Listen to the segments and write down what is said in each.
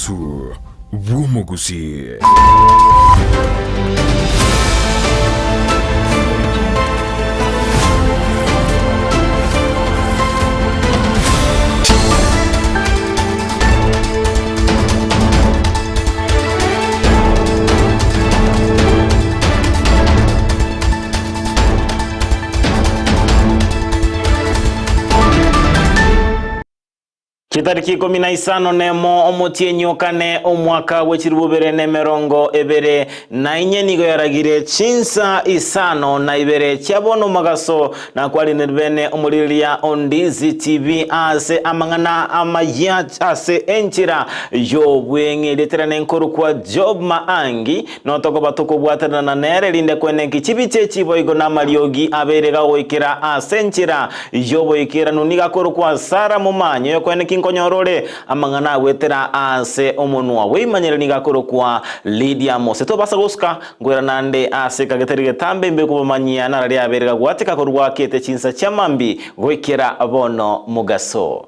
Omogaso bw'Omogusii. Chitariki ikomi na isano nemo omotienyi o kane omwaka bwe chilifu bibere na emerongo ebere na inye nigo yaragire chinsa isano na ibere chia bono omogaso na kwarinire bene omorireria o Ndizi TV ase amang'ana amayia ase enchera y'obweng'e rietera nenkorokwa Job Maangi Notokoba tokobwatanana nere, rinde kweneki chibicha echi boigo namariogi abeire gagoikera ase enchera y'oboikeranu. Nigo akorokwa Sara momanyi, oyokweneki nkonyora ore amang'ana agwetera ase omonwa bw'eimanyereri nigo akorokwa Lidia Mose. Tobasa gosuka nkoirana nde ase ekagetari getambe imbe kobamanyia nararia abeire gagwateka korwa akete chinsa chia mambia goikera bono mogaso.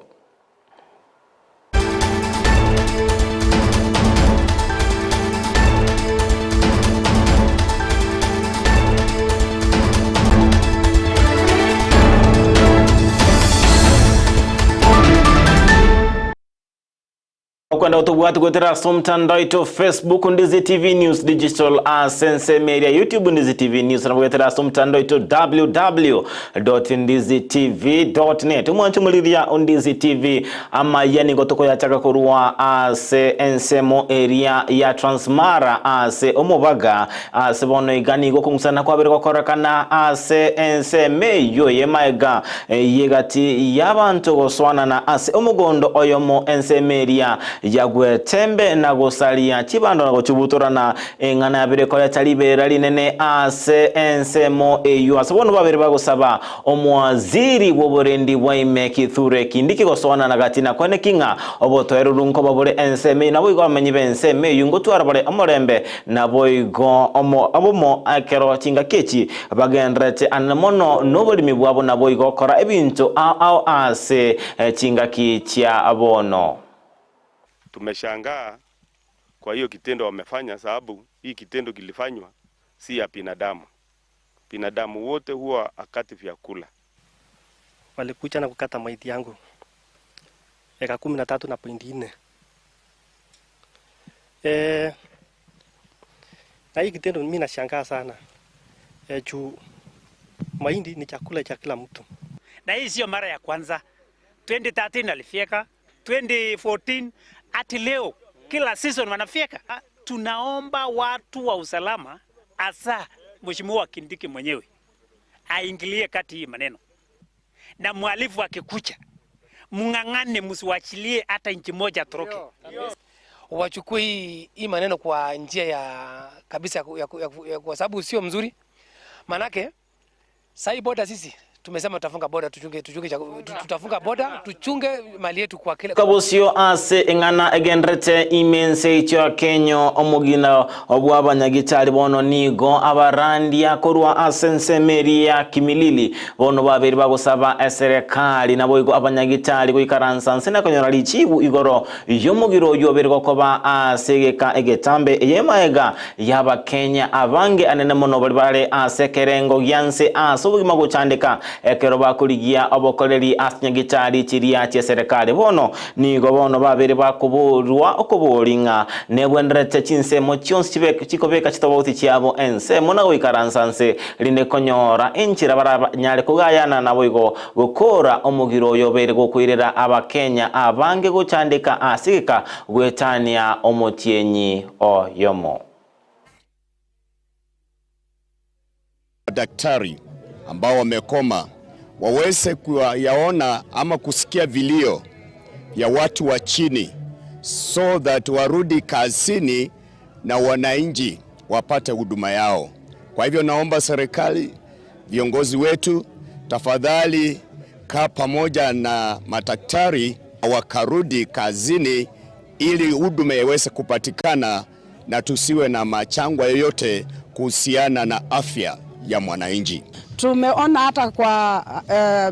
Okwenda gotobwati goetera ase omotandao oito Facebook Ndizi TV News Digital ase ensemo eria YouTube Ndizi TV News nabo goetera ase omotandao oito www.ndizitv.net omwancho omoriria o Ndizi TV amaya nigo tokoyachaka korwa ase ensemo eria ya Transmara ase omobaga ase bono iga nigo okong'usana kwabere gokorekana ase ensemo eyio y'emaega y'egati y'abanto gosoanana ase omogondo oyomo ensemo eria yagwetembe na gosaria chibando na gochibutorana Eng'ana yabere koreta riberera rinene ase ensemo eyio ase bono babere bagosaba omoaziri bw'oborendi bwa ime Kithure Kindiki gosoana na gati na koeneki ng'a obotoereru nkoba bore ensemo eyio naboigo abamenyi b'ensemo eyio ngotwara bare omorembe naboigo obomo ekero chingaki echi bagendererete anene mono noboremi bwabo naboigo gokora ebinto ao ao ase chingaki chia bono. Tumeshangaa Kwa hiyo kitendo wamefanya sababu hii kitendo kilifanywa si ya binadamu. Binadamu wote huwa hakati vyakula. Walikuja na kukata maiti yangu eka 13 na pointi nne. E, na hii kitendo mimi nashangaa sana e, juu mahindi ni chakula cha kila mtu. Na hii sio mara ya kwanza. 2013 alifyeka, 2014 hadi leo kila season wanafyeka. Tunaomba watu wa usalama, hasa Mheshimiwa Kindiki mwenyewe aingilie kati hii maneno, na mhalifu akikucha mng'ang'ane, msiwachilie hata inchi moja atoroke. Wachukue hii, hii maneno kwa njia ya kabisa ya, ya, ya, ya, kwa sababu sio mzuri, manake Sai boda sisi tumesema tutafunga boda tuchunge, tuchunge, tutafunga boda tuchunge mali yetu kwa kila Kabosio ase eng'ana egenderete ime ense eicho ya Kenya omogina bw'abanyagitari bono nigo abarandia korwa ase ensemo eria ya Kimilili bono babere bagosaba eserekari naboigo abanyagitari goikaransa nse na konyora richibu igoro y'omogiro oyio obere gokoba ase egeka egetambe eye maega y'Abakenya abange anene mono baria bare ase ekerengo gia nse ase obogima gochandeka ekero bakorigia obokoreri ase chinyagitari chiria chi'eserekari. Bono nigo bono babere bakoborwa okobori ng'a nebwenderete chinsemo chionsi chibe chikobeka chitobauti chiabo ensemo na goikaransa nse rinde konyora enchera baranyare kogayana naboigo gokora omogiro oyo obeire gokoirera Abakenya abange gochandeka ase egeka goetania omotienyi oyomo. Madaktari ambao wamekoma waweze kuyaona ama kusikia vilio ya watu wa chini so that warudi kazini na wananchi wapate huduma yao. Kwa hivyo naomba serikali, viongozi wetu, tafadhali kaa pamoja na madaktari wakarudi kazini ili huduma iweze kupatikana na tusiwe na machangwa yoyote kuhusiana na afya ya mwananchi. Tumeona hata kwa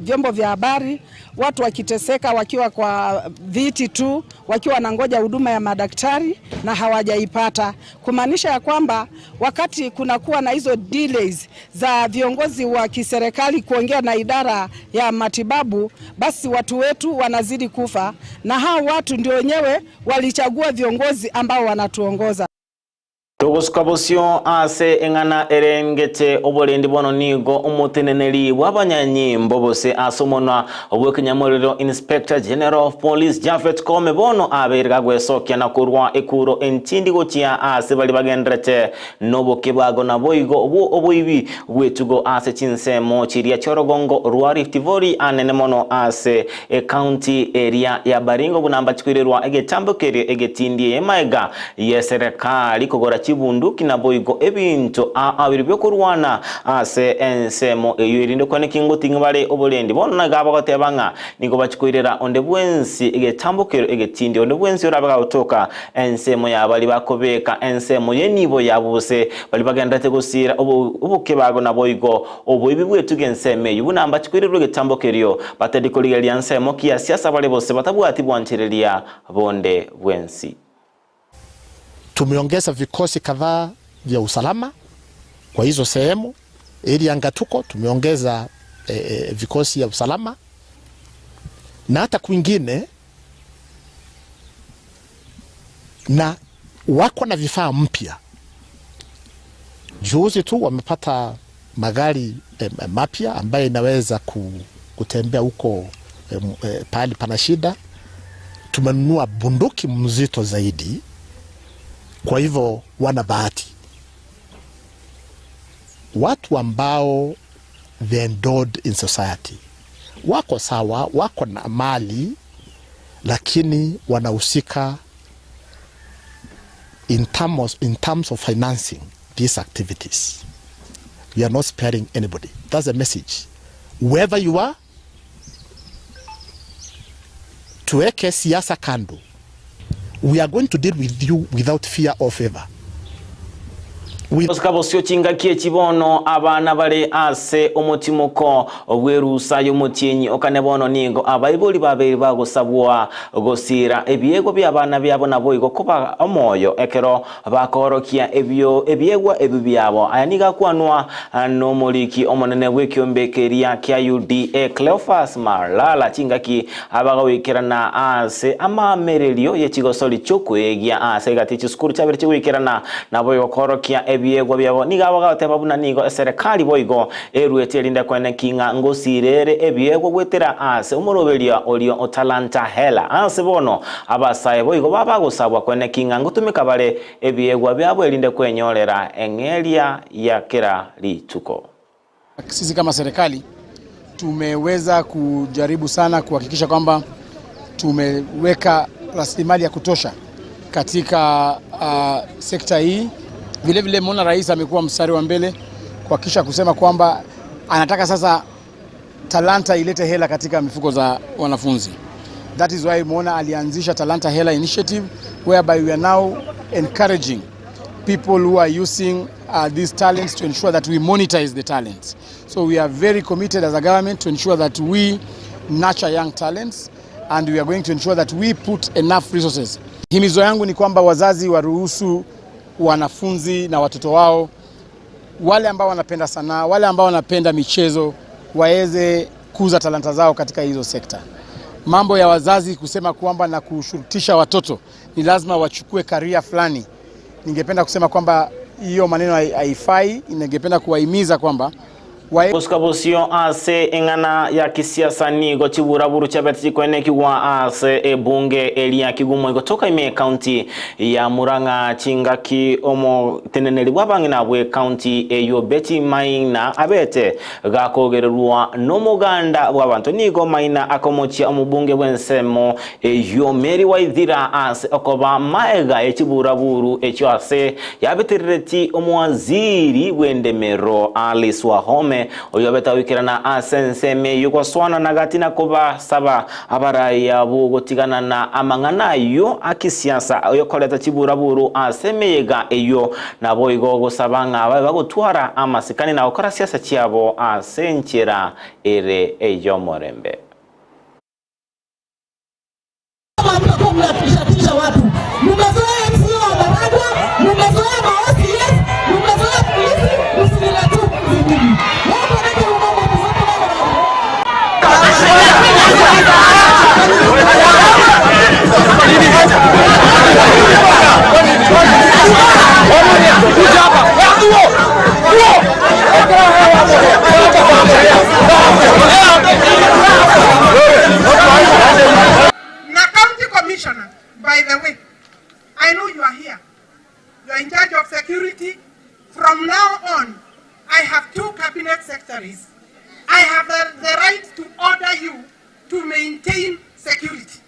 vyombo vya habari watu wakiteseka wakiwa kwa viti tu, wakiwa wanangoja huduma ya madaktari na hawajaipata, kumaanisha ya kwamba wakati kunakuwa na hizo delays za viongozi wa kiserikali kuongea na idara ya matibabu, basi watu wetu wanazidi kufa, na hao watu ndio wenyewe walichagua viongozi ambao wanatuongoza. Togosuka bosio ase eng'ana erengete oborendi bono nigo omoteneneri bw'abanyanyimbo bose ase omonwa bw'ekenyamorero Inspector General of Police Japhet Koome bono abeire gagwesokia na korwa ekuro entindi gochia ase baria bagenderete nobokebago naboigo obwo oboibi bw'etugo ase chinsemo chiria chi'orogongo rwa Rift Valley anene mono ase Ecounty eria ya Baringo buna mbachikoirerwa egetambo keria egetindi emaega y'eserekari kogora chibunduki naboigo ebinto aa biria biokorwana ase ensemo eyio erinde kwane ki ngoting'e bare oborendi. Bono nigo bagoteba ng'a nigo bachikoirera onde bwensi egetambo keria egetindi onde bwensi orabe gagotoka ensemo ya baria bakobeka ensemo y'enibo yabo gose baria bagenderete gosiira obokebago naboigo Oboibi bw'etugo ensemo eyio buna mbachikoirerwe egetambo kerio, batari korigereria nsemo ki ase asabare bose batabwati bwanchereria bonde bwensi. Tumeongeza vikosi kadhaa vya usalama kwa hizo sehemu, area ya Ngatuko tumeongeza vikosi ya usalama na hata kwingine, na wako na vifaa mpya. Juzi tu wamepata magari mapya ambayo inaweza kutembea huko pahali pana shida. Tumenunua bunduki mzito zaidi, kwa hivyo wana bahati. Watu ambao they endowed in society wako sawa, wako na mali, lakini wanahusika in terms of financing these activities. We are not sparing anybody. That's the message. Whoever you are, tuweke siasa kando. We are going to deal with you without fear or favor. Gosika bosio chingaki echi bono abana bare ase omotimoko bw'erusa y'omotienyi okane bono nigo abaibori babeire bagosabwa gosiira ebiegwa bi'abana biabo naboigo koba omoyo ekero Bakoorokia ebio ebiegwa ebi biabo. Aya nigo akwanwa nomoriki omonene bw'ekiombe keria kia UDA Cleophas Malala chingaki abagoikerana ase amaamererio ye chigosori chi'okoegia ase egati chisukuru chiabere chigoikerana naboigo koorokia ebiegwa biabo. Nigo abagoteba buna nigo eserekari boigo eruete erinde koeneki ng'a ngosiirere ebiegwa goetera ase omoroberio oria o Talanta Hela. Ase bono Abasae boigo babagosabwa kweneki ng'a ngotumeka bare ebiegwa biabo erinde kwenyorera eng'eria ya kera rituko. Sisi kama serikali tumeweza kujaribu sana kuhakikisha kwamba tumeweka rasilimali ya kutosha katika sekta hii. Vile vile mmeona rais amekuwa mstari wa mbele kuhakikisha kusema kwamba anataka sasa talanta ilete hela katika mifuko za wanafunzi. That is why umeona alianzisha Talanta Hela Initiative whereby we are now encouraging people who are using these talents to ensure that we monetize the talents. So we are very committed as a government to ensure that we nurture young talents and we are going to ensure that we put enough resources. Himizo yangu ni kwamba wazazi waruhusu wanafunzi na watoto wao wale ambao wanapenda sanaa, wale ambao wanapenda michezo waweze kuza talanta zao katika hizo sekta. Mambo ya wazazi kusema kwamba na kushurutisha watoto ni lazima wachukue karia fulani, ningependa kusema kwamba hiyo maneno haifai. Ningependa kuwahimiza kwamba Gosuka bosio ase eng'ana ya kisiasa nigo chiburaburu chiabete chikoenekigwa ase ebunge eria kigumo igotoka ime ekaunti ya Murang'a chingaki omoteneneri bw'abang'ina bw'ekaunti eyio Betty Maina abete gakogererwa nomoganda bw'abanto nigo Maina akomochia omobunge bw'ensemo eyio Mary Waithira ase okoba maega ye chiburaburu echio ase yabeterereti omowaziri bw'endemero Alice Wahome. Koome oyio obete agoikerana ase ensemo eyio gosoana na gati na kobasaba abarai abwo gotigana na amang'ana ayio a kisiasa oyokoreta chiburaburu ase emeyega eyio naboigo gosaba ng'a babe bagotwara amasikani na gokora siasa chiabo ase enchera ere ey'omorembe. Mtakuwa mnatishatisha watu. Mmezoea MCA wa Maragwa, mmezoea ma OCS, mmezoea polisi, msiniletee mimi. Wako nende huko Na county commissioner, by the way, I know you are here. You are in charge of security. From now on, I have two cabinet secretaries. I have the, the right to order you to maintain security.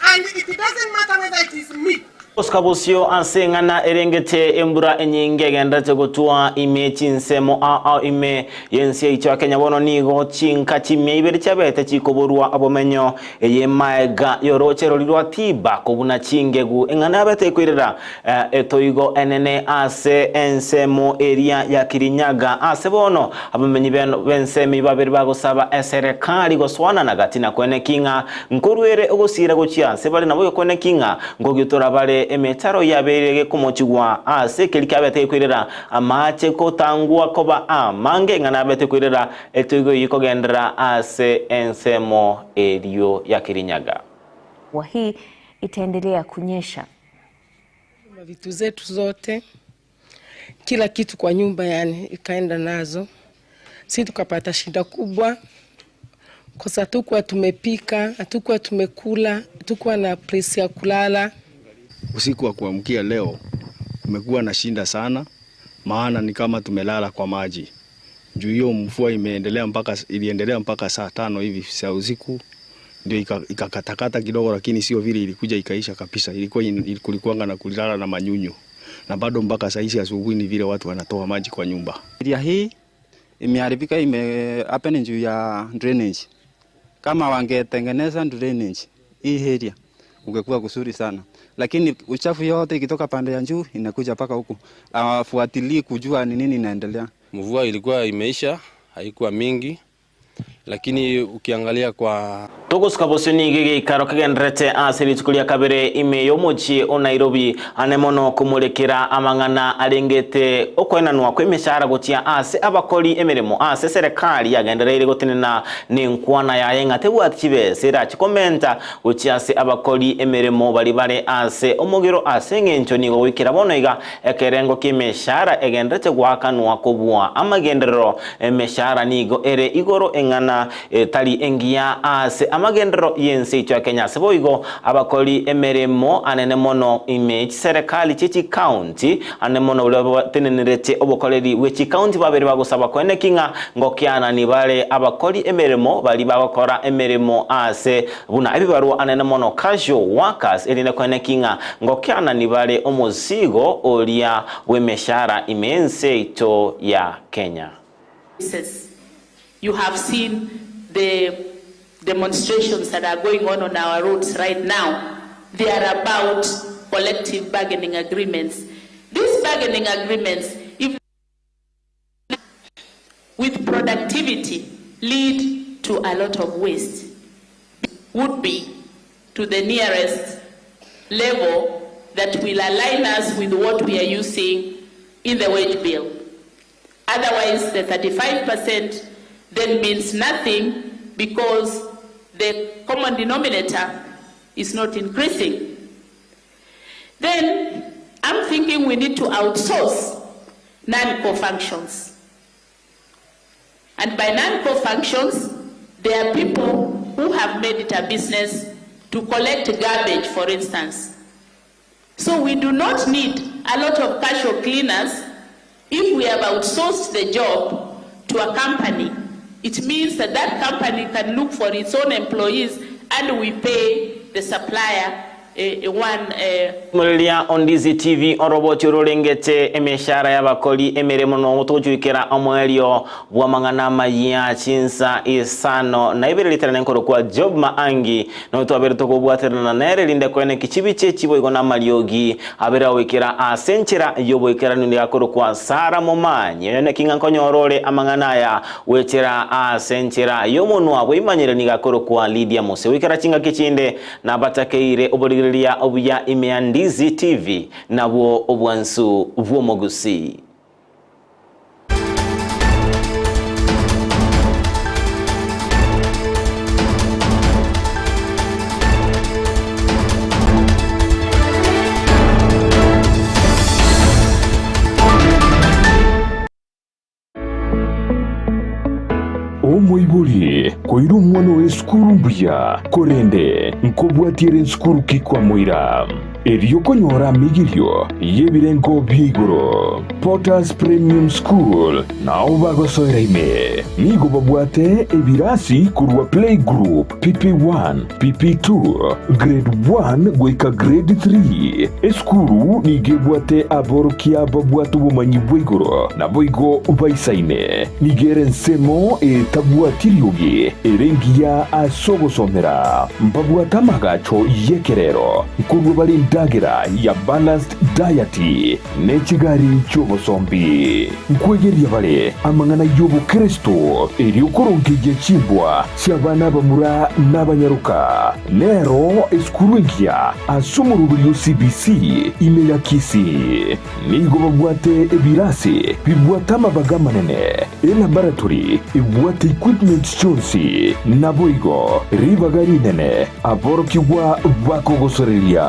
And it doesn't matter whether it is me Gosika bosio ase eng'ana erengete embura enyinge egenderete gotwa ime chinsemo ao ao ime y'ense yaito ya Kenya bono nigo chinka chimia ibere chiabete chikoborwa obomenyo eye maega y'oroche rori rwa Tiba kobuna chingegu eng'ana yabete ekoirera etoigo enene ase ensemo eria ya Kirinyaga ase bono abamenyi b'ensemo eyio babere bagosaba eserekari gosoanana gati na koeneki ng'a nkorwere ogosiira gochia ase bare naboigo koeneki ng'a Nkogitora bare emetaro yabeire gekomochigwa ase ekeri kiabete gekoirera amaache gotangwa koba amange, ng'a nabete koirera etoigo eyio kogenderera ase ensemo erio ya Kirinyaga. Mvua hii itaendelea kunyesha. Vitu zetu zote kila kitu kwa nyumba yani ikaenda nazo, si tukapata shida kubwa kwa sababu hatukuwa tumepika, hatukuwa tumekula, hatukuwa na place ya kulala. Usiku wa kuamkia leo kumekuwa na shinda sana, maana ni kama tumelala kwa maji juu hiyo mvua imeendelea mpaka iliendelea mpaka saa tano hivi za usiku ndio ikakatakata kidogo, lakini sio vile ilikuja ikaisha kabisa. Ilikuwa kulikuwanga na kulala na manyunyu, na bado mpaka saa hizi asubuhi ni vile watu wanatoa maji kwa nyumba. Area hii imeharibika, ime happen juu ya drainage. Kama wangetengeneza drainage hii area ungekuwa kuzuri sana, lakini uchafu yote ikitoka pande ya juu inakuja mpaka huku, hawafuatilii kujua ni nini inaendelea. Mvua ilikuwa imeisha, haikuwa mingi, lakini ukiangalia kwa Togosuka bosio nigo egeikaro kegenderete ase rituko ria kabere ime y'omochie o Nairobi ane mono komorekera amang'ana arengete okoenanwa kw'emeshahara gochia ase abakori emeremo ase eserekari yagendereire gotenena nenkwana yaye ng'a tebwati chibesa erache komenta gochia ase abakori emeremo baria bare ase omogero ase eng'encho nigo goikera bono iga ekerengo ki'emeshahara egenderete goakanwa kobua amagenderero emeshahara nigo ere igoro eng'ana etari engiya ase amagenderero y'ense yaito ya Kenya. Ase boigo abakori emeremo anene mono ime chiserekari chie chikaunti anene mono baria batenenerete obokoreri bwe chikaunti babere bagosaba koeneki ng'a ngokianani bare abakori emeremo baria bagokora emeremo ase buna ebibarua anene mono casual workers erinde koeneki ng'a ngokianani bare omosigo oria bw'emeshahara ime y'ense yaito ya Kenya. You have seen the demonstrations that are going on on our roads right now. They are about collective bargaining agreements. These bargaining agreements, if with productivity, lead to a lot of waste, would be to the nearest level that will align us with what we are using in the wage bill. Otherwise, the 35% then means nothing because the common denominator is not increasing. Then I'm thinking we need to outsource non-core functions. And by non-core functions, there are people who have made it a business to collect garbage, for instance. So we do not need a lot of casual cleaners if we have outsourced the job to a company. It means that that company can look for its own employees and we pay the supplier one. Omoreria o Ndizi TV oroboti ororengete emeshara y'abakori emeremo nogotogochwikera omoerio bw'amang'ana amayia chinsa isano na ibere ritari nenkorokwa Job Maangi noyo twabere tokobwaterana nere rinde koeneki chibiche chiboigo namariogi abere agoikera ase enchera y'oboikeranu nigo akorokwa Sara Momanyi oyo neki ng'a nkonyora ore amang'ana aya goetera ase enchera y'omonwa bweimanyire nigo akorokwa Lydia Mose goikera chingaki chinde Nabatakeire oborigereria obuya ime ya Ndizi TV, nabwo obwansu bw'omogusii. Omoibori koira omwana oye esukuru mbuya, korende nkobwatia ere nsukuru ki kwamoira? Erio konyora amigirio y'ebirengo bia igoro. Potters Premium School nao bagosoera ime. Nigo babwate ebirasi korwa playgroup, PP1, PP2, Grade 1 goika Grade 3. Esukuru nigo ebwate aborokia babwate obomanyi bwa igoro naboigo baisaine. Nigo ere ensemo etabwati riogi ere engiya ase ogosomera. Mbabwate amagacho y'ekerero nkorua bare endagera ya balanced diet ne chigari chi'obosombi. Nkwegeria bare amang'ana y'obokeresto erio korongeyia chimbwa chi'abana abamura n'abanyaroka. Nero esukuru engiya ase omoroberio o CBC ime ya Kisii. Nigo babwate ebirasi bibwate amabaga amanene, elaboratory ebwate equipment chionsi, naboigo ribaga rinene aborokigwa bakogosoreria.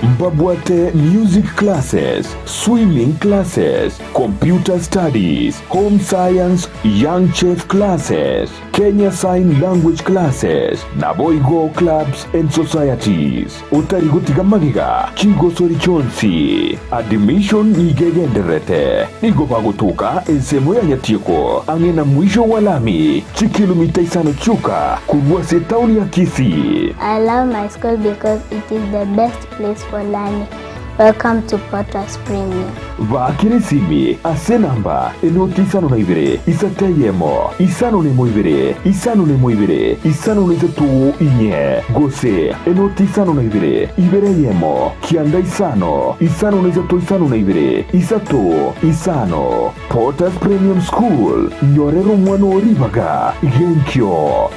Mbabwate music classes, swimming classes, computer studies, home science, young chef classes, Kenya Sign Language Classes, naboigo Clubs and Societies. Otari gotiga magega chigosori chionsi. Admission nigo egendererete. Nigo bagotoka ensemo ya Nyatieko ang'e na mwisho wa lami, chikilomita isano chioka korwa ase etaoni ya Kisii. I love my school because it is the best place for learning. Welcome to Potters Premium. Baakera esimi ase enamba enoti isano na ibere, isato eyemo, isano nemo ibere, isano nemo ibere, isano na isato inye, gose enoti isano na ibere, ibere eyemo, kianda isano, isano na isato isano na ibere, isato, isano. Potters Premium School, nyorera omwana oo ribaga genkio.